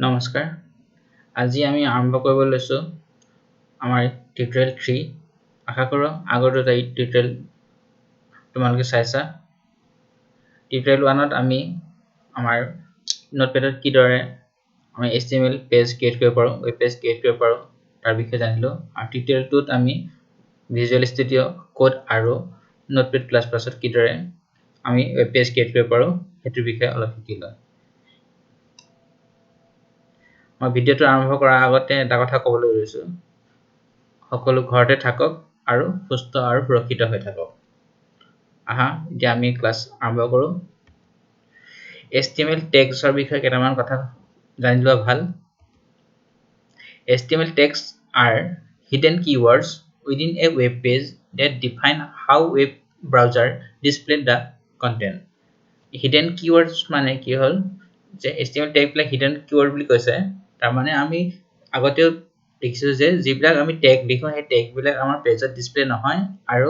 নমস্কাৰ, আজি আমি আৰম্ভ কৰিব লৈছোঁ আমাৰ টিউটৰিয়েল 3। আশা কৰোঁ আগৰ দুটা টিউটৰিয়েল তোমালোকে চাইছা। টিউটৰিয়েল 1ত আমি আমাৰ নোটপেডত কিদৰে আমি HTML page create কৰিব পাৰোঁ, ৱেব পেজ ক্ৰিয়েট কৰিব পাৰোঁ, তাৰ বিষয়ে জানিলোঁ আৰু টিউটৰিয়েল 2ত আমি ভিজুৱেল ষ্টুডিঅ' কোড আৰু নোটপেড প্লাছ প্লাছত কিদৰে আমি ৱেব পেজ ক্ৰিয়েট কৰিব পাৰোঁ, সেইটোৰ বিষয়ে অলপ শিকিলোঁ। মই ভিডিঅ'টো আৰম্ভ কৰাৰ আগতে এটা কথা ক'বলৈ লৈছোঁ, সকলো ঘৰতে থাকক আৰু সুস্থ আৰু সুৰক্ষিত হৈ থাকক। আহা, এতিয়া আমি ক্লাছ আৰম্ভ কৰোঁ। HTML টেগছৰ বিষয়ে কেইটামান কথা জানি লোৱা ভাল। HTML tags are hidden keywords within a web page that define how web browser display the content. Hidden keywords মানে কি হ'ল যে HTML টেগবিলাক হিডেন কিৱৰ্ড বুলি কৈছে। তাৰমানে আমি আগতেও দেখিছোঁ যে যিবিলাক আমি টেগ লিখোঁ, সেই টেগবিলাক আমাৰ পেজত ডিছপ্লে নহয় আৰু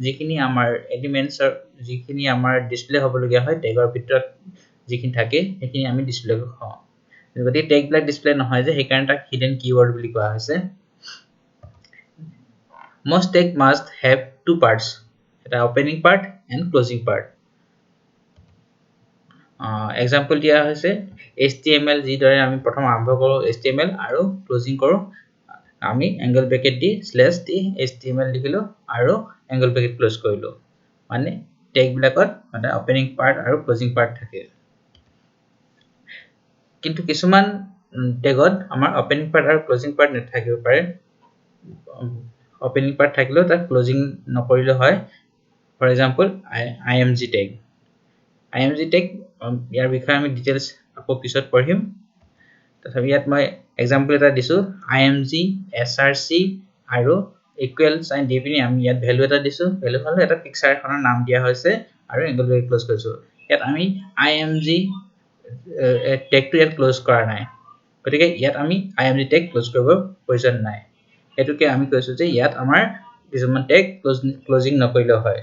যিখিনি আমাৰ এলিমেণ্টছৰ যিখিনি আমাৰ ডিছপ্লে হ'বলগীয়া হয়, টেগৰ ভিতৰত যিখিনি থাকে, সেইখিনি আমি ডিছপ্লে হওঁ। গতিকে টেগবিলাক ডিছপ্লে নহয় যে, সেইকাৰণে তাক হিডেন কিৱৰ্ড বুলি কোৱা হৈছে। Most tag must have two parts, এটা opening part and closing part. Example দিয়া হৈছে HTML, যিদৰে আমি প্ৰথম আৰম্ভ কৰোঁ HTML আৰু ক্লজিং কৰোঁ আমি এংগল ব্ৰেকেট দি শ্লেছ দি HTML লিখিলোঁ আৰু এংগল ব্ৰেকেট ক্লজ কৰিলোঁ। মানে টেগবিলাকত মানে অপেনিং পাৰ্ট আৰু ক্লজিং পাৰ্ট থাকে, কিন্তু কিছুমান টেগত আমাৰ অপেনিং পাৰ্ট আৰু ক্লজিং পাৰ্ট নাথাকিব পাৰে। অপেনিং পাৰ্ট থাকিলেও তাত ক্লজিং নকৰিলেও হয়। For example, IMG tag. IMG tag, ইয়াৰ বিষয়ে আমি ডিটেইলছ আকৌ পিছত পঢ়িম। তথাপি ইয়াত মই এক্সাম্পল এটা দিছোঁ, IMG SRC আৰু ইকুৱেল চাইন দি পিনি আমি ইয়াত ভেলু এটা দিছোঁ। ভেলু হ'লে এটা পিকচাৰ এখনৰ নাম দিয়া হৈছে আৰু এংগল ব্ৰেকেট ক্লজ কৰিছোঁ। ইয়াত আমি IMG টেগটো ইয়াত ক্লজ কৰা নাই, গতিকে ইয়াত আমি IMG tag close কৰিব প্ৰয়োজন নাই। সেইটোকে আমি কৈছোঁ যে ইয়াত আমাৰ কিছুমান টেগ ক্লজিং নকৰিলেও হয়।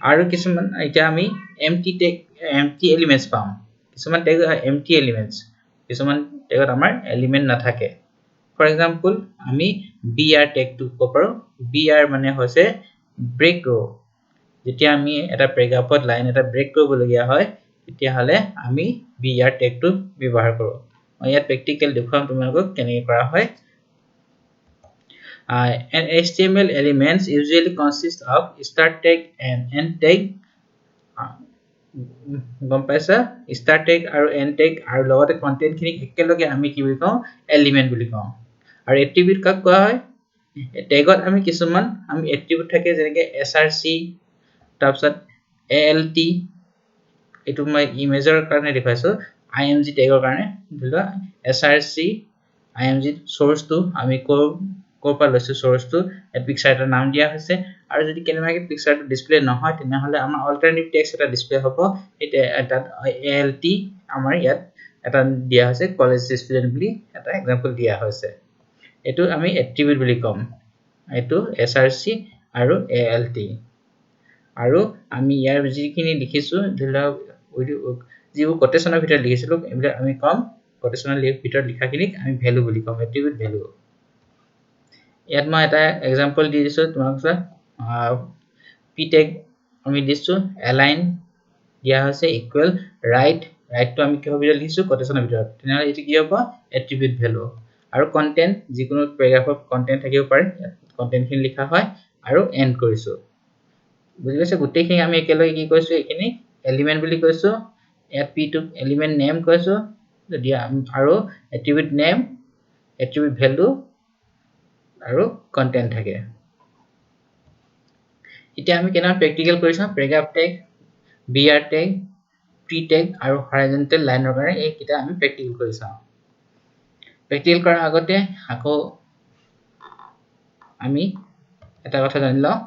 আৰু কিছুমান এতিয়া আমি empty tag, empty elements পাম। কিছুমান টেগ এম্পটি এলিমেণ্টছ, কিছুমান টেগত আমাৰ এলিমেণ্ট নাথাকে। ফৰ এক্সাম্পল, আমি BR টেগটো ক'ব পাৰোঁ। BR মানে হৈছে ব্ৰেক ৰ'। যেতিয়া আমি এটা পেৰাগ্ৰাফত লাইন এটা ব্ৰেক কৰিবলগীয়া হয়, তেতিয়াহ'লে আমি BR টেগটো ব্যৱহাৰ কৰোঁ। মই ইয়াত প্ৰেক্টিকেল দেখুৱাম তোমালোকক কেনেকৈ কৰা হয়। An HTML elements usually consist of start tag and end tag. গম পাইছা, ষ্টাৰ্ট টেগ আৰু এণ্ড টেগ আৰু লগতে কণ্টেণ্টখিনিক একেলগে আমি কি বুলি কওঁ? এলিমেণ্ট বুলি কওঁ। আৰু এট্ৰিবিউট কাক কোৱা হয়? টেগত আমি কিছুমান আমি এট্ৰিবিউট থাকে, যেনেকৈ SRC, তাৰপিছত ALT। এইটো মই ইমেজৰ কাৰণে দেখুৱাইছোঁ, IMG টেগৰ কাৰণে। ধৰি লোৱা SRC IMG, চ'ৰ্চটো আমি ক'ৰ ক'ৰ পৰা লৈছোঁ, চ'ৰ্চটো ইয়াত পিকচাৰ এটাৰ নাম দিয়া হৈছে। আৰু যদি কেনেবাকৈ পিকচাৰটো ডিছপ্লে নহয়, তেনেহ'লে আমাৰ অল্টাৰনেটিভ টেক্সট এটা ডিছপ্লে হ'ব। তাত ALT আমাৰ ইয়াত এটা দিয়া হৈছে, কলেজ ষ্টুডেণ্ট বুলি এটা এক্সাম্পল দিয়া হৈছে। এইটো আমি এট্ৰিবিউট বুলি ক'ম, এইটো SRC আৰু ALT। আৰু আমি ইয়াৰ যিখিনি লিখিছোঁ, ধৰি লওক যিবোৰ কোটেশ্যনৰ ভিতৰত লিখিছিলোঁ, এইবিলাক আমি ক'ম, কোটেশ্যনৰ ভিতৰত লিখাখিনিক আমি ভেলু বুলি ক'ম, এট্ৰিবিউট ভেলু। ইয়াত মই এটা এক্সাম্পল দি দিছোঁ তোমাক, চোৱা। পি টেগ আমি দিছোঁ, এলাইন দিয়া হৈছে ইকুৱেল ৰাইট। ৰাইটটো আমি কিহৰ ভিতৰত লিখিছোঁ? কোটেশ্যনৰ ভিতৰত। তেনেহ'লে এইটো কি হ'ব? Attribute value. আৰু কণ্টেণ্ট, যিকোনো পেৰাগ্ৰাফত কণ্টেণ্ট থাকিব পাৰে, ইয়াত কণ্টেণ্টখিনি লিখা হয় আৰু এণ্ড কৰিছোঁ। বুজি পাইছে? গোটেইখিনি আমি একেলগে কি কৈছোঁ? এইখিনি এলিমেণ্ট বুলি কৈছোঁ। ইয়াত পিটোক এলিমেণ্ট নেম কৈছোঁ যদি আৰু এট্ৰিবিউট নেম, এট্ৰিবিউট ভেলু আৰু কণ্টেণ্ট থাকে। এতিয়া আমি কেনেকুৱা প্ৰেক্টিকেল কৰি চাওঁ। Paragraph tag, BR tag, P tag আৰু হৰাইজেণ্টেল লাইনৰ কাৰণে এইকেইটা আমি প্ৰেক্টিকেল কৰি চাওঁ। প্ৰেক্টিকেল কৰাৰ আগতে আকৌ আমি এটা কথা জানি লওঁ,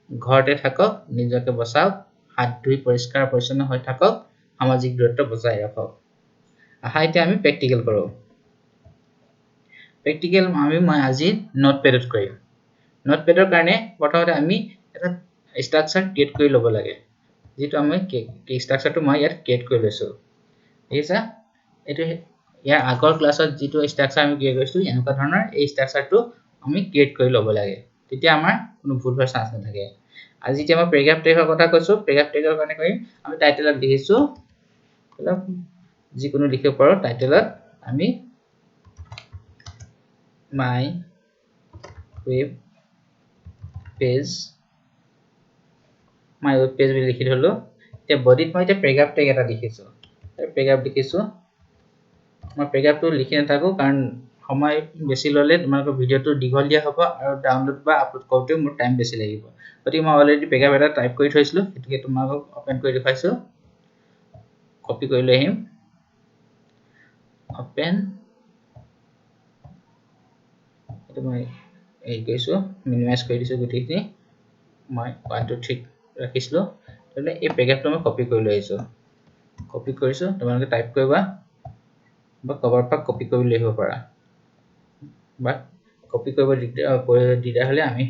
ঘৰতে থাকক, নিজকে বচাওক, হাত ধুই পৰিষ্কাৰ পৰিচ্ছন্ন হৈ থাকক, সামাজিক দূৰত্ব বজাই ৰাখক। আহা, এতিয়া আমি প্ৰেক্টিকেল কৰোঁ। প্ৰেক্টিকেল মই আজি নোটপেডত কৰিম। নোটপেডৰ কাৰণে প্ৰথমতে আমি এটা ষ্ট্ৰাকচাৰ ক্ৰিয়েট কৰি ল'ব লাগে, যিটো আমি ষ্ট্ৰাকচাৰটো মই ইয়াত ক্ৰিয়েট কৰি লৈছোঁ, দেখিছা। এইটো ইয়াৰ আগৰ ক্লাছত যিটো ষ্ট্ৰাকচাৰ আমি ক্ৰিয়েট কৰিছিলোঁ, এনেকুৱা ধৰণৰ এই ষ্ট্ৰাকচাৰটো আমি ক্ৰিয়েট কৰি ল'ব লাগে, তেতিয়া আমাৰ কোনো ভুল হোৱাৰ চান্স নাথাকে। আজি এতিয়া মই পেৰাগ্ৰাফ টেগৰ কথা কৈছোঁ। পেৰাগ্ৰাফ টেগৰ কাৰণে কৰিম আমি টাইটেলত লিখিছোঁ, যিকোনো লিখিব পাৰোঁ। টাইটেলত আমি my web page, my web page বুলি লিখি থ'লোঁ। এতিয়া বডিত মই এতিয়া পেৰাগ্ৰাফ টেগ এটা লিখিছোঁ, পেৰাগ্ৰাফ লিখিছোঁ। মই পেৰাগ্ৰাফটো লিখি নাথাকোঁ, কাৰণ সময় বেছি ল'লে তোমালোকৰ ভিডিঅ'টো দীঘলীয়া হ'ব আৰু ডাউনলোড বা আপলোড কৰোঁতেও মোৰ টাইম বেছি লাগিব। গতিকে মই অলৰেডি পেৰাগ্ৰাফ এটা টাইপ কৰি থৈছিলোঁ, গতিকে তোমালোকক অ'পেন কৰি দেখুৱাইছোঁ। কপি কৰি লৈ আহিম, অ'পেন, এইটো মই হেৰি কৰিছোঁ, মিনিমাইজ কৰি দিছোঁ গোটেইখিনি। মই 1 2 3 ৰাখিছিলোঁ। তেতিয়াহ'লে এই পেৰাগ্ৰাফটো মই কপি কৰি লৈ আহিছোঁ, কপি কৰিছোঁ। তোমালোকে টাইপ কৰিবা বা ক'ৰবাৰ পৰা কপি কৰি লৈ আহিব পাৰা, বা কপি কৰিব দিগদাৰ হ'লে আমি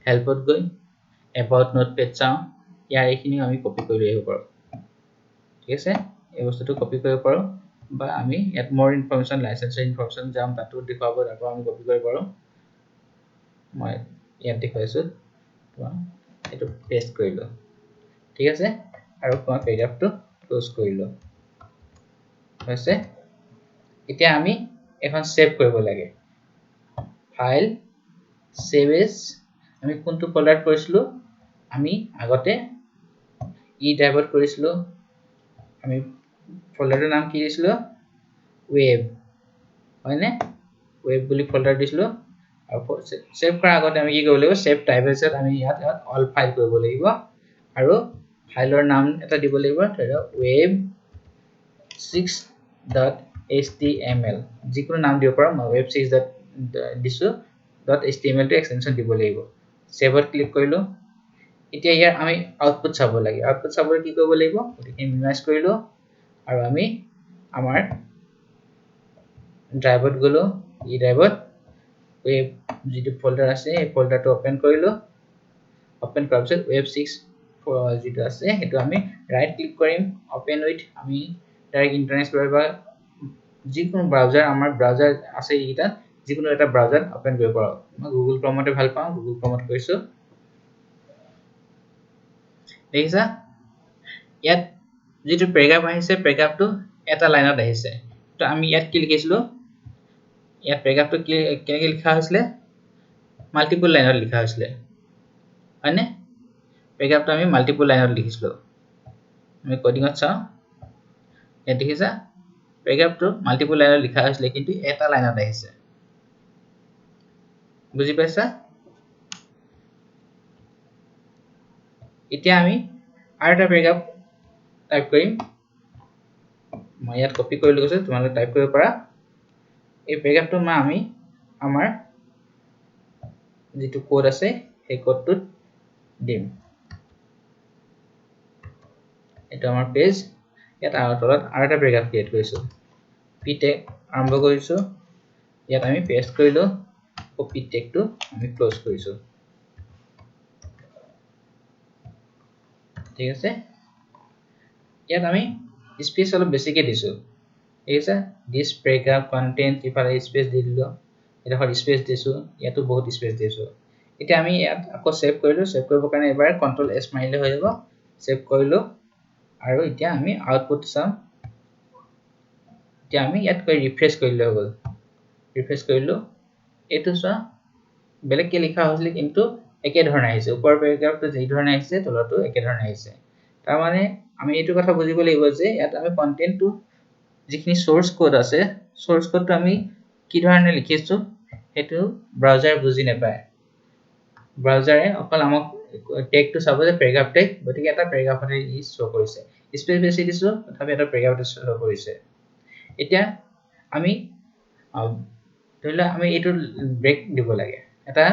হেল্পত গৈ এবাউট নোটপেড চাওঁ, ইয়াৰ এইখিনিও আমি কপি কৰি লৈ আহিব পাৰোঁ। ঠিক আছে, এই বস্তুটো কপি কৰিব পাৰোঁ, বা আমি ইয়াত মোৰ ইনফৰমেশ্যন, লাইচেঞ্চৰ ইনফৰমেশ্যন যাম, তাতো দেখুৱাব, তাৰ পৰা আমি কপি কৰিব পাৰোঁ। মই ইয়াত দেখুৱাইছোঁ, এইটো পেষ্ট কৰিলোঁ। ঠিক আছে, আৰু মই পেৰাগ্ৰাফটো ক্ল'জ কৰিলোঁ। হৈছে। এতিয়া আমি এখন ছেভ কৰিব লাগে। ফাইল, ছেভ এজ, আমি কোনটো ফল্ডাৰত কৰিছিলোঁ? আমি আগতে ই ড্ৰাইভত কৰিছিলোঁ। আমি ফল্ডাৰটোৰ নাম কি দিছিলোঁ? ৱেব, হয়নে? ৱেব বুলি ফল্ডাৰ দিছিলোঁ। আৰু ছেভ কৰাৰ আগতে আমি কি কৰিব লাগিব? ছেভ টাইপ এজত আমি ইয়াত অল ফাইল কৰিব লাগিব আৰু ফাইলৰ নাম এটা দিব লাগিব, ধৰি লওক ৱেব 6.html, যিকোনো নাম দিব পাৰোঁ। মই ৱেব 6 ডট দিছোঁ, ডট এইচ টি এম এলটো এক্সটেনশ্যন দিব লাগিব। ছেভত ক্লিক কৰিলোঁ। এতিয়া ইয়াৰ আমি আউটপুট চাব লাগে। আউটপুট চাবলৈ কি কৰিব লাগিব? গতিকে মিনিমাইজ কৰিলোঁ আৰু আমি আমাৰ ড্ৰাইভত গ'লোঁ। ই ড্ৰাইভত ৱেব যিটো ফল্ডাৰ আছে, সেই ফল্ডাৰটো অ'পেন কৰিলোঁ। অ'পেন কৰাৰ পিছত ৱেব 6 যিটো আছে সেইটো আমি ৰাইট ক্লিক কৰিম, অ'পেন উইথ, আমি ডাইৰেক্ট ইণ্টাৰনেট এক্সপ্ল'ৰাৰ বা যিকোনো ব্ৰাউজাৰ, আমাৰ ব্ৰাউজাৰ আছে এইকেইটাত, যিকোনো এটা ব্ৰাউজাৰত অ'পেন কৰিব পাৰোঁ। মই গুগল ক্ৰমতে ভাল পাওঁ, গুগল ক্ৰমত কৰিছোঁ। দেখিছা, ইয়াত যিটো পেৰাগ্ৰাফ আহিছে, পেৰাগ্ৰাফটো এটা লাইনত আহিছে। তো আমি ইয়াত কি লিখিছিলোঁ? ইয়াত পেৰাগ্ৰাফটো কি কেনেকৈ লিখা হৈছিলে? মাল্টিপুল লাইনত লিখা হৈছিলে, হয়নে? পেৰাগ্ৰাফটো আমি মাল্টিপুল লাইনত লিখিছিলোঁ। আমি কডিঙত চাওঁ, ইয়াত দেখিছা পেৰাগ্ৰাফটো মাল্টিপুল লাইনত লিখা হৈছিলে, কিন্তু এটা লাইনত আহিছে। বুজি পাইছা? এতিয়া আমি আৰু এটা পেৰাগ্ৰাফ টাইপ কৰিম। মই ইয়াত কপি কৰি লৈ গৈছোঁ, তোমালোকে টাইপ কৰিব পাৰা। এই পেৰাগ্ৰাফটো মই আমি আমাৰ যিটো কোড আছে সেই কোডটোত দিম। এইটো আমাৰ পেজ। ইয়াত আৰু তলত আৰু এটা পেৰাগ্ৰাফ ক্ৰিয়েট কৰিছোঁ। পি টেগ আৰম্ভ কৰিছোঁ, ইয়াত আমি পেষ্ট কৰিলোঁ, পি টেগটো আমি ক্ল'জ কৰিছোঁ। ঠিক আছে, ইয়াত আমি স্পেচ অলপ বেছিকৈ দিছোঁ। ঠিক আছে, দিছ পেৰাগ্ৰাফ কণ্টেণ্ট, ইফালে স্পেচ দি দিলোঁ, এডোখৰ স্পেচ দিছোঁ, ইয়াতো বহুত স্পেচ দিছোঁ। এতিয়া আমি ইয়াত আকৌ ছেভ কৰিলোঁ। ছেভ কৰিবৰ কাৰণে এবাৰ কণ্ট্ৰল এছ মাৰিলে হৈ যাব। ছেভ কৰিলোঁ আৰু এতিয়া আমি আউটপুট চাম। এতিয়া আমি ইয়াত গৈ ৰিফ্ৰেছ কৰিলে হৈ গ'ল। ৰিফ্ৰেছ কৰিলোঁ, এইটো চোৱা বেলেগকৈ লিখা হৈছিলে কিন্তু একেধৰণে আহিছে। ওপৰৰ পেৰাগ্ৰাফটো যি ধৰণে আহিছে, তলতো একেধৰণে আহিছে। তাৰমানে আমি এইটো কথা বুজিব লাগিব যে ইয়াত আমি কণ্টেণ্টটো যিখিনি চ'ৰ্চ কোড আছে, চ'ৰ্চ কোডটো আমি কি ধৰণে লিখিছোঁ সেইটো ব্ৰাউজাৰে বুজি নাপায়। ব্ৰাউজাৰে অকল আমাক টেগটো চাব যে পেৰাগ্ৰাফ টেগ, গতিকে এটা পেৰাগ্ৰাফতে ই শ্ব' কৰিছে। স্পেচ বেছি দিছোঁ, তথাপি এটা পেৰাগ্ৰাফতে শ্ব' কৰিছে। এতিয়া আমি ধৰি লোৱা আমি এইটো ব্ৰেক দিব লাগে এটা,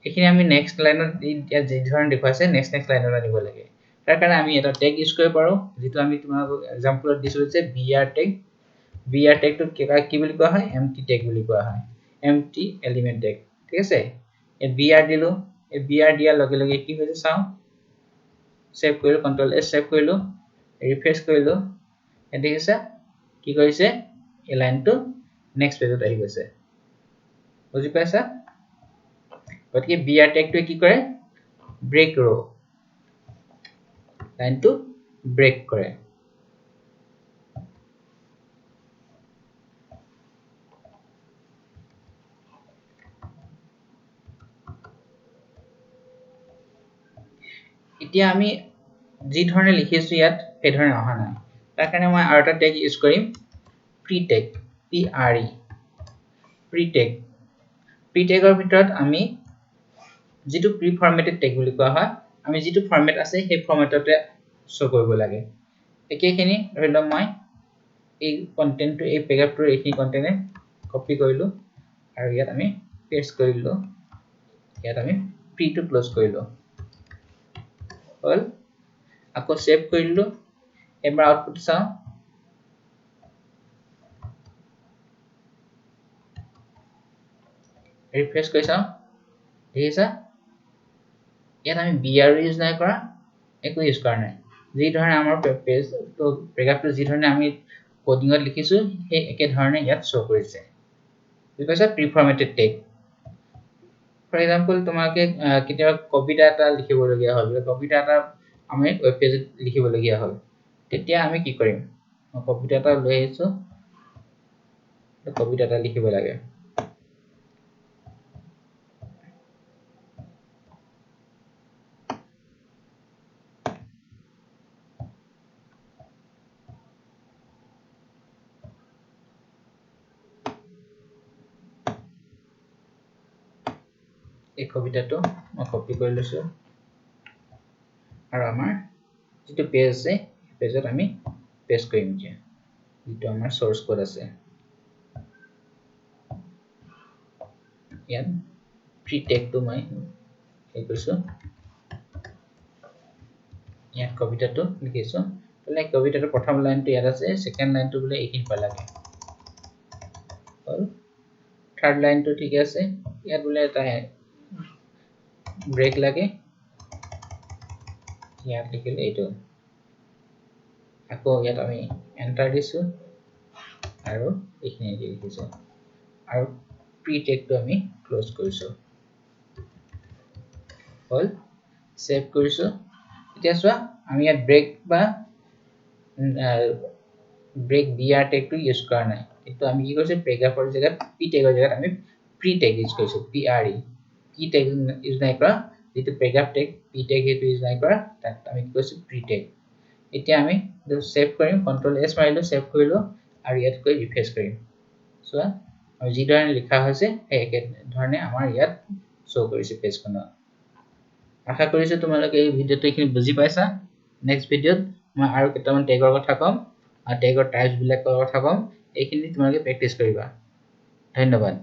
এইখিনি আমি নেক্সট লাইনত ইয়াত যি ধৰণে দেখুৱাইছে নেক্সট নেক্সট লাইনত আনিব লাগে। তাৰ কাৰণে আমি এটা টেগ ইউজ কৰিব পাৰোঁ, যিটো আমি তোমালোকক এক্সাম্পলত দিছিলোঁ যে B R tag. B R টেগটো কি বুলি কোৱা হয়? এম টি টেগ বুলি কোৱা হয়, এম টি এলিমেণ্ট টেগ। ঠিক আছে, ইয়াত বি আৰ দিলোঁ। এই বি আৰ দিয়াৰ লগে লগে কি হৈছে চাওঁ। ছেভ কৰিলোঁ, কণ্ট্ৰল এছ ছেভ কৰিলোঁ, ৰিফ্ৰেছ কৰিলোঁ। ইয়াত দেখিছা কি কৰিছে, এই লাইনটো নেক্সট পেজত আহি গৈছে। বুজি পাইছা? গতিকে বি আৰ টেগটোৱে কি কৰে? ব্ৰেক ৰ', লাইনটো ব্ৰেক কৰে। এতিয়া আমি যি ধৰণে লিখিছো ইয়াত সেইধৰণে অহা নাই, তাৰ কাৰণে মই আৰু এটা টেগ ইউজ কৰিম, pre tag, P R E, pre tag. Pre টেগৰ ভিতৰত আমি যিটো প্ৰি ফৰ্মেটেড টেগ বুলি কোৱা হয়, আমি যিটো ফৰ্মেট আছে সেই ফৰ্মেটতে শ্ব' কৰিব লাগে। একেখিনি ধৰি লওক মই এই কণ্টেণ্টটো, এই পেৰাগ্ৰাফটোৰ এইখিনি কণ্টেণ্টে কপি কৰিলোঁ আৰু ইয়াত আমি পেষ্ট কৰি দিলোঁ, ইয়াত আমি প্ৰিটো ক্ল'জ কৰিলোঁ, হ'ল। আকৌ ছেভ কৰি দিলোঁ, এবাৰ আউটপুট চাওঁ। ৰিফ্ৰেছ কৰি চাওঁ, দেখিছা ইয়াত আমি বি আৰ ইউজ নাই কৰা, একো ইউজ কৰা নাই। যি ধৰণে আমাৰ পেজটো, পেৰাগ্ৰাফটো যি ধৰণে আমি কোডিঙত লিখিছোঁ সেই একেধৰণে ইয়াত শ্ব' কৰিছে। বুজি পাইছা? Pre formatted tag. For example তোমালোকে কেতিয়াবা কবিতা এটা লিখিবলগীয়া হ'ল, কবিতা এটা আমি ৱেব পেজত লিখিবলগীয়া হ'ল, তেতিয়া আমি কি কৰিম? মই কবিতা এটা লৈ আহিছোঁ, কবিতা এটা লিখিব লাগে। এই কবিতাটো মই কপি কৰি লৈছোঁ আৰু আমাৰ যিটো পেজ আছে পেজত আমি পেষ্ট কৰিম এতিয়া, যিটো আমাৰ চ'ৰ্চ কোড আছে। ইয়াত প্ৰি টেগটো মই হেৰি কৰিছোঁ, ইয়াত কবিতাটো লিখিছোঁ। বোলে কবিতাটোৰ প্ৰথম লাইনটো ইয়াত আছে, ছেকেণ্ড লাইনটো বোলে এইখিনি পালাগে, হ'ল। থাৰ্ড লাইনটো ঠিকে আছে, ইয়াত বোলে এটা ব্ৰেক লাগে, ইয়াত লিখিলে এইটো। আকৌ ইয়াত আমি এণ্টাৰ দিছোঁ আৰু এইখিনি লিখিছোঁ আৰু প্ৰি টেগটো আমি ক্ল'জ কৰিছোঁ, হ'ল। ছেভ কৰিছোঁ। এতিয়া চোৱা আমি ইয়াত ব্ৰেক বা ব্ৰেক বি আৰ টেগটো ইউজ কৰা নাই, কিন্তু আমি কি কৰিছোঁ, পেৰাগ্ৰাফৰ জেগাত পি টেগৰ জেগাত আমি প্ৰি টেগ ইউজ কৰিছোঁ, P R E. P tag use নাই কৰা, যিটো পেৰাগ্ৰাফ টেগ পি টেগ সেইটো ইউজ নাই কৰা, তাত আমি কি কৰিছোঁ প্ৰি টেগ। এতিয়া আমি ছেভ কৰিম, কণ্ট্ৰল এছ মাৰিলোঁ, ছেভ কৰিলোঁ আৰু ইয়াত গৈ ৰিফ্ৰেছ কৰিম। চোৱা আৰু যি ধৰণে লিখা হৈছে সেই একেধৰণে আমাৰ ইয়াত শ্ব' কৰিছে পেজখনত। আশা কৰিছোঁ তোমালোকে এই ভিডিঅ'টো এইখিনি বুজি পাইছা। নেক্সট ভিডিঅ'ত মই আৰু কেইটামান টেগৰ কথা ক'ম আৰু টেগৰ টাইপছবিলাকৰ কথা ক'ম, এইখিনি তোমালোকে প্ৰেক্টিছ কৰিবা। ধন্যবাদ।